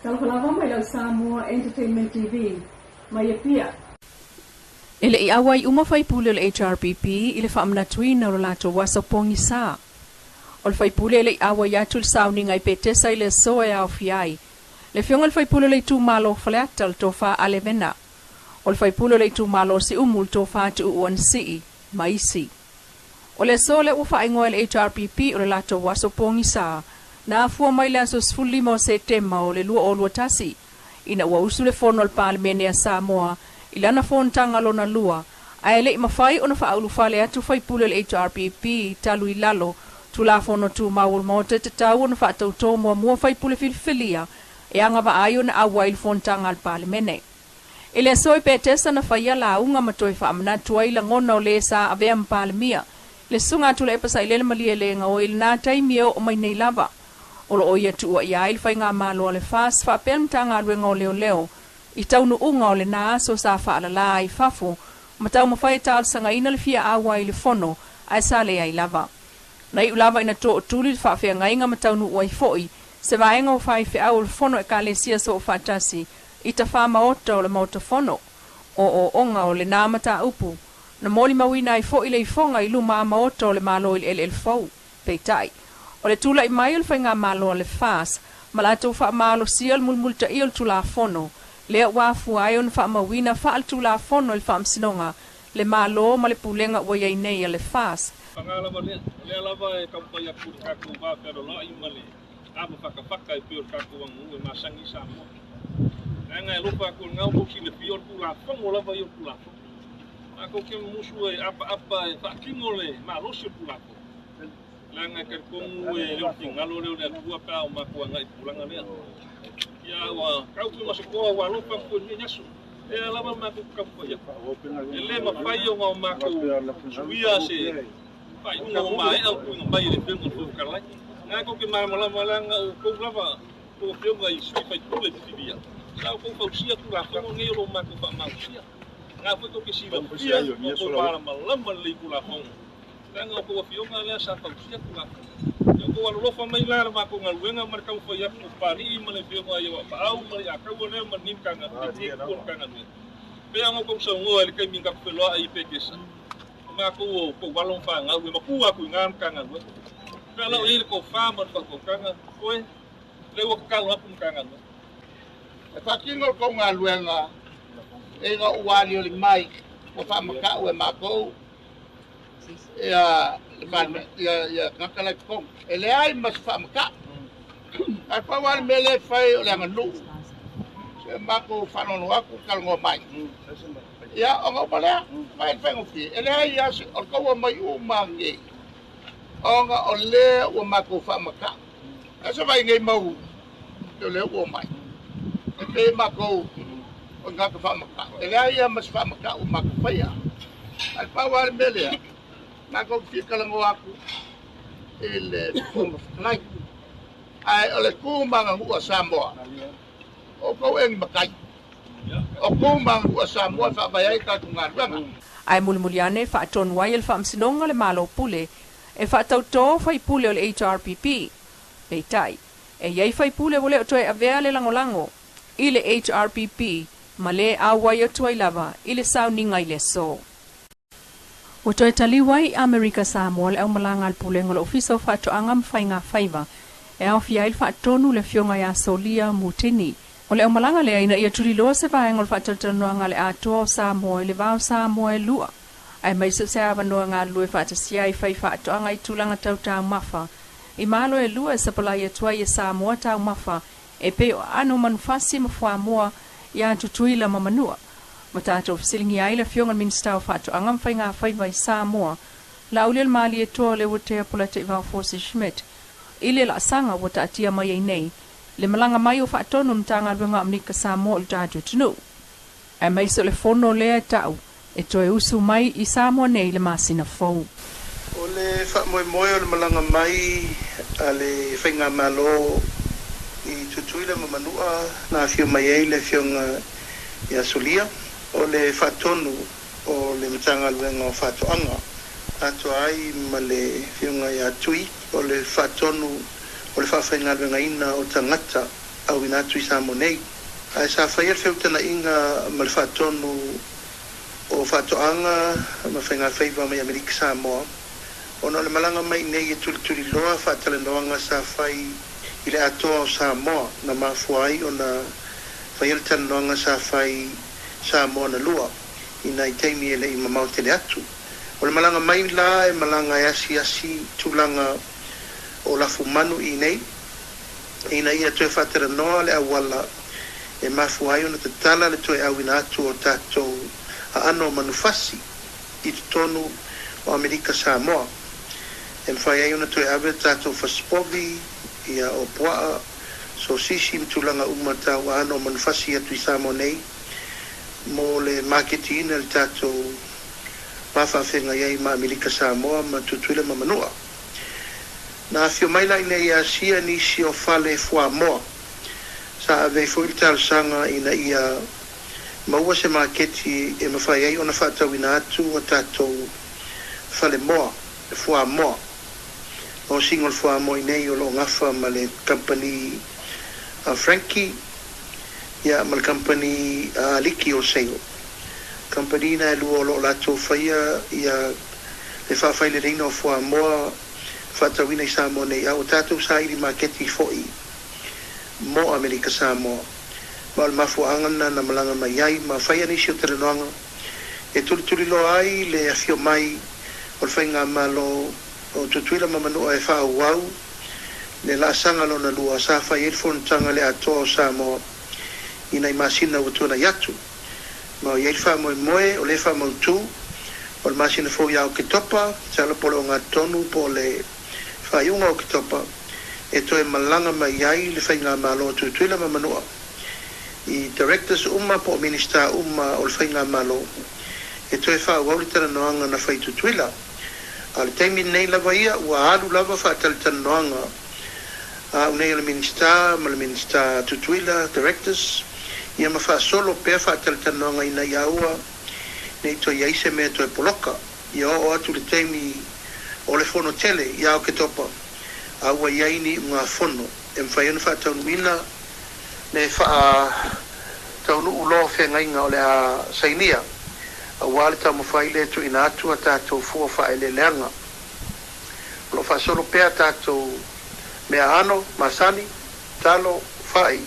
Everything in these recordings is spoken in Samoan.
Talofa lava mai lau Samoa Entertainment TV mai Apia. E le i auai uma faipule o le HRPP i le faamanatuina o lo latou aso pogisa. O le faipule e le i auai atu i le sauniga i Petesa i le aso e aofia ai le afioga i le faipule o le itumalo o Faleata, le Tofa Ale Vena, o le faipule o le itumalo o Siumu, le Tofa Tuuu Anasii, ma isi. O le aso lea ua faaigoa e le HRPP o le latou aso pogisa, na afua mai le aso 15 o Setema o le 2021, ina ua usu le fono a le Palemene a Samoa i lana fonotaga lona lua, ae e le i mafai ona faaulufale atu faipule o le HRPP talu i lalo Tulafono Tumau o le Maota e tatau ona faatautō muamua faipule filifilia e agavaa ai ona auai i le fonotaga a le Palemene. I le aso i Petesa na faia lauga ma toe faamanatu ai lagona o le sa avea ma Palemia, le Susuga a Tuilaepa Sailele Malielegaoi i lena taimi e oo mai nei lava. O lo o ia tuuaia ai le Faigamalo a le FAS faapea le Matagaluega o Leoleo i taunuuga o lena aso sa faalala ai i fafo ma taumafai e talosagaina le fia auai i le fono ae sa leai lava. Na iu lava ina tootuli le faafeagaiga ma taunuu ai foi se vaega o faifeau o le fono Ekalesia Soofaatasi i tafā maota o le Maota Fono. O ooooga o lena mataupu na molimauina ai foi le ifoga i luma maota o le Malo i le eleele fou. Peitai, o le tulai mai o le Faigamalo a le FAS ma latou faamalosia le mulimulitaia o le Tulafono lea ua afua ai ona faamauina faaletulafono i le Faamasinoga le Malo ma le Pulega ua i ai nei a le FAS. Paga lava lea, o lea lava e taumafai atu i le tatou va fealoaloai ma le ava fakafaka e pei o le tatou aganuu e masani i Samoa. Leaga e alofa atu i lena ua tou silafia o le Tulafono lava ia o le Tulafono. Matou te mumusu e apaapa e faatino le malosi o le Tulafono. Leaga e talitonu e le o le finagalo lea o le Atua pe a o matou agai i le tulaga lea. Ia ua tau foi ma se toa ua alofa atu foi i lenei aso. Lea lava matou te taumafai atu. E le mafai ona o matou suia se faaiuga ua maea ona tuuina mai e le Afioga i le Fofoga Fetalai. Na tou te malamalama leaga o outou lava tou afioga i sui usufono filifilia, sa outou fausia Tulafono nei o lo o matou faamalosia. Na foi tou te silafia ma outou malamalama lelei i Tulafono, leaga o outou afioga lea sa fausia Tulafono. Ia outou alolofa mai la le matou galuega ma le taumafai atu o Papalii ma le afioga ia Paau ma le Ataua lea ma lenei Matagaluega, lenei itu o le Matagaluega. Pei ona outou saunoa i le taimi na tatou feloai i Petesa, o matou o outou alo ma fanau e matua atu i ina le Matagaluega. Pei la o i ai le tofa ma le faautautaga, oe, lea ua tatalo atu le Matagaluega. E faatino le tou galuega ina ua aliali mai ua faamatau e matou ia ia ia tagata la i totonu. E leai ma se faamatau. Ae pau lava le mea lea e fai o le aganuu. Se matou faanono atu talanoa mai. Ia ona uma lea, mai le faigofie. E leai lava se, o le taua mai uma nei, ona o lea ua matou faamatau. Ae se vai nei mau o lea ua omai. E pei matou o tagata faamatau. E leai lava ma se faamatau o matou faia. Ae pau lava le mea lea, matou te fia talanoa atu i le Fofoga Fetalai. Ae o le tu ma aganuu a Samoa, o outou e ni matai. O tu ma aganuu a Samoa e faavae ai tatou galuega. Ae mulimuli ane faatonu ai e le Faamasinoga le Malo Pule e faatautō faipule o le HRPP. Peitai, e i ai faipule ua le o toe avea le lagolago i le HRPP ma le auai atu ai lava i le sauniga i le aso. Ua toe taliu ai i Amerika Samoa le aumalaga a le Pulega o le Ofisa o Faatoaga ma Faiga Faiva e aofia ai le faatonu le afioga ia Solia Mutini. O le aumalaga lea ina ia tuliloa se vaega o le faatalatalanoaga a le Atoa o Samoa i le va o Samoa e lua, aemaise o se avanoa galulue faatasi ai fai faatoaga i tulaga tau taumafa i malo e lua e sapalai atu ai e Samoa taumafa e pei o aano manufasi ma fuamoa ia Tutuila ma Manua. Ma tatou fesiligia ai le afioga i le Minisita o Faatoaga ma Faiga Faiva i Samoa, Laaulialemalietoa Leuatea Polataivao Fosi Schmidt, i le laasaga ua taatia mai ai nei le malaga mai o faatonu o le Matagaluega o Amerika Samoa i le tatou atunuu, aemaise o le fono lea e tau e toe usu mai i Samoa nei i le masina fou. O le faamoemoe o le malaga mai a le Faigamalo i Tutuila ma Manua na afio mai ai le Afioga ia Solia, o le faatonu o le Matagaluega o Faatoaga, atoa ai ma le Afioga ia Tui, o le faatonu o le faafaigaluegaina o tagata auina atu i Samoa nei. Ae sa faia le feutagaiga ma le faatonu o Faatoaga ma Faigafaiva mai Amerika Samoa ona o le malaga mai iinei e tulituliloa faatalanoaga sa fai i le atoa o Samoa na mafua ai ona faia le talanoaga sa fai Samoa na lua i nai taimi e le i mamao tele atu. O le malaga mai la e malaga e asiasi tulaga o lafumanu iinei ina ia toe faatalanoa le auala e mafua ai ona tatala le toe auina atu o tatou aano o manufasi i totonu o Amerika Samoa e mafai ai ona toe ave tatou fasipovi, ia, o puaa, sosisi ma tulaga uma tau aano o manufasi atu i Samoa nei mo le maketiina i le tatou va faafeagai ai ma Amerika Samoa ma Tutuila ma Manua. Na afio mai la iinei e asia nisi o fale fuamoa sa ave ai foi le talosaga ina ia maua se maketi e mafai ai ona faatauina atu a tatou falemoa, fuamoa. O siga o le fuamoa iinei o lo o gafa ma le kamupani a Frankie ia ma le kamupani a Aliki Wholesale. Kamupani na e lua o lo o latou faia ia le faafaileleiga o fuamoa faatauina i Samoa nei, a ua tatou saili maketi foi mo Amerika Samoa. Ma o le mafuaaga lena na malaga mai ai ma faia nisi o talanoaga e tulituliloa ai le afio mai o le Faigamalo o Tutuila ma Manua e faaauau le laasaga lona lua sa fai ai le fonotaga le atoa o Samoa i nai masina ua tuanai atu. Ma o i ai le faamoemoe o lea e faamautu o le masina fou ia Oketopa, masalo po o le ogatotonu po o le faaiuga o Oketopa, e toe malaga mai ai le Faigamalo a Tutuila ma Manua i Directors uma po o Minisita uma o le Faigamalo e toe faaauau le talanoaga na fai i Tutuila. A o le taimi lenei lava ia ua alu lava faatalatalanoaga a au nei o le Minisita ma le Minisita a Tutuila, Directors, ia ma faasolo pea faatalatalanoaga ina ia aua ne i toe i ai se mea e toe poloka. Ia oo atu le taimi o le fono tele ia Oketopa a ua i ai ni iugafono e mafai ai ona faataunuuina le faataunuu loa o feagaiga o le a sainia aua le taumafai lea e tuuina atu a tatou fua faaeleeleaga. O lo o faasolo pea a tatou meaaano masani, talo, fai,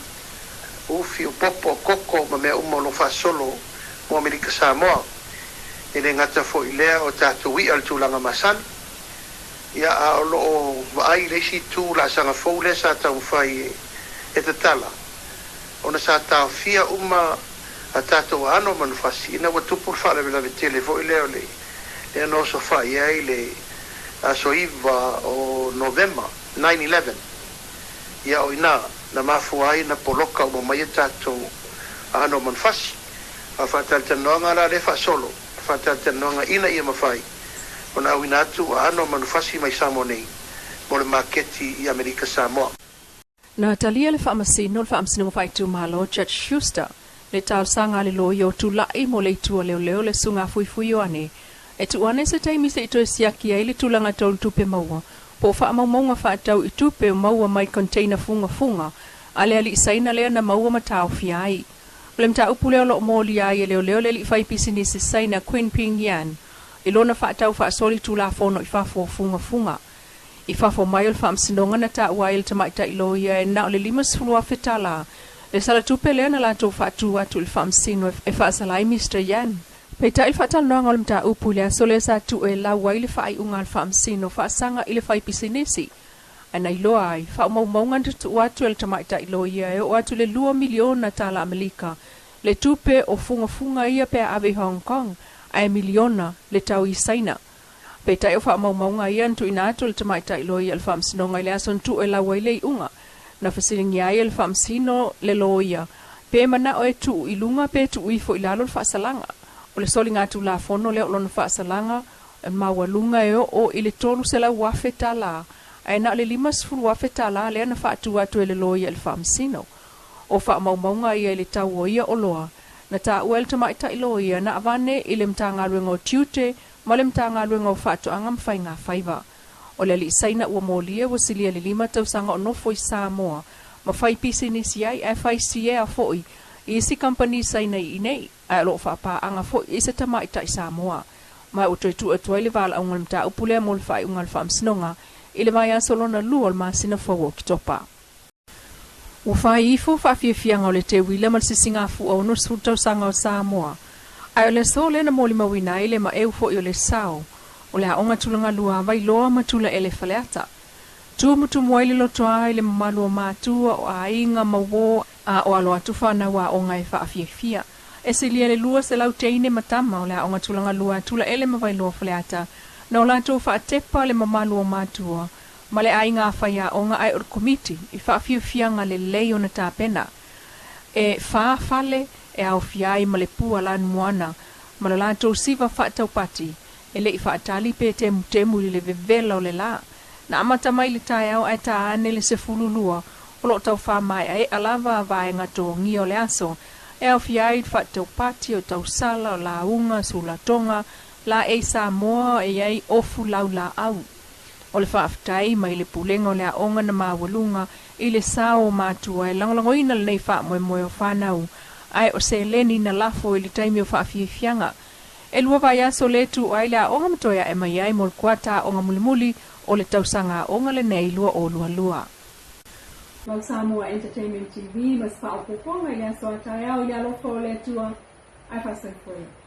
ufi, o popo, o koko ma mea uma o lo o faasolo mo Amerika Samoa. E le gata foi i lea o tatou i'a i le tulaga masani, ia, a o lo o vaai i le isi itu laasaga fou lea sa taumafai e tatala, ona sa taofia uma a tatou aano manufasi ina ua tupu le faalavelave tele foi lea o le lea na osofai ai le aso 9 o Novema, 9/11. Ia, o i ina na mafua ai ona poloka uma mai a tatou aano manufasi. A o faatalatalanoaga la lea e faasolo, faatalatalanoaga ina ia mafai ona auina atu aano manufasi mai Samoa nei mo le maketi i Amerika Samoa. Na talia le faamasino o le Faamasinoga Faaitumalo Judge Schuster le talosaga a le loia o Tulai mo le itu a leoleo le Susuga Fuifui Ioane e tuu ane se taimi se i toe siaki ai le tulaga tau tupe maua po o faamaumauga faatatau i tupe o maua mai container fugafuga a le alii Saina lea na maua ma taofia ai. O le mataupu lea o lo o molia ai e leoleo le alii faipisinisi Saina Qin Ping Yan i lona faatau faasolitulafono i fafo o fugafuga. I fafo mai o le faamasinoga na taua ai e le tamaitai loia e na o le $50,000 tālā le sala tupe lea na latou faatu atu i le faamasino e faasala ai Mr Yan. Peitai le faatalanoaga o le mataupu i le aso lea sa tuu e lau ai le faaiuga a le faamasino faasaga i le faipisinisi ae na iloa ai faamaumauga na tuutuu atu e le tamaitai loia e oo atu i le $2 miliona tālā Amerika le tupe o fugafuga ia pe a ave i Hong Kong ae miliona le tau i Saina. Peitai o faamaumauga ia na tuuina atu e le tamaitai loia i le faamasinoga i le aso na tuu e lau ai le iuga. Na fesiligia ai e le faamasino le loia pe manao e tuu i luga pe tuu ifo i lalo le faasalaga. O le soligatulafono lea o lona faasalaga e maualuga e oo i le $300,000 tālā ae na o le $50,000 tālā lea na faatu atu e le loia i le faamasino. O faamaumauga ia i le tau o ia oloa na taua e le tamaitai loia na avane i le Matagaluega o Tiute ma le Matagaluega o Faatoaga ma Faigafaiva. O le alii Saina ua molia ua silia i le 5 tausaga o nofo i Samoa ma fai pisinisi ai ae fai siea foi i isi kamupani Saina i inei, ae o lo o faapaaga foi i se tamaitai Samoa. Ma ua toe tuu atu ai le valaauga o le mataupu lea mo le faaiuga a le Faamasinoga i le vaiaso lona lua o le masina fou o Oketopa. Ua fai ifo faafiafiaga o le teuila ma le sisigafua 60 tausaga o Samoa, ae o le aso lea na molimauina ai le maeu foi o le sao o le aoga tulagalua a Vailoa ma Tulaele Faleata. Tumutumu ai le lotoa i le mamalu o matua, o aiga ma uo a o alo atu fanau aoga e faafiafia. E silia le 200 teine ma tama o le aoga tulagalua a Tulaele ma Vailoa Faleata na o latou faatepa le mamalu o matua ma le aiga faiaoga ae o le komiti i faafiafiaga lelei ona tapena. E fa fale e aofia ai ma le pua lanumoana ma lo latou siva faataupati e le i faatali pe temutemu i le vevela o le la. Na amata mai i le taeao ae ta ane le 12 o lo o tau faamaeaea lava vaega togia o le aso e aofia ai le faataupati o tausala, o lauga, sulatoga, laei Samoa e i ai ofu laulaau. O le faafetai mai le Pulega o le Aoga na maualuga i le sao o matua e lagolagoina lenei faamoemoe o fanau, ae o seleni na lafo i le taimi o faafiafiaga. E lua vaiaso le tu ai le aoga ma toe ae mai ai mo le kuata aoga mulimuli o le tausaga aoga lenei 2022. Lau Samoa Entertainment TV ma se faaopoopoga i le aso a taeao i le alofa o le Atua, ae faasoifua ia.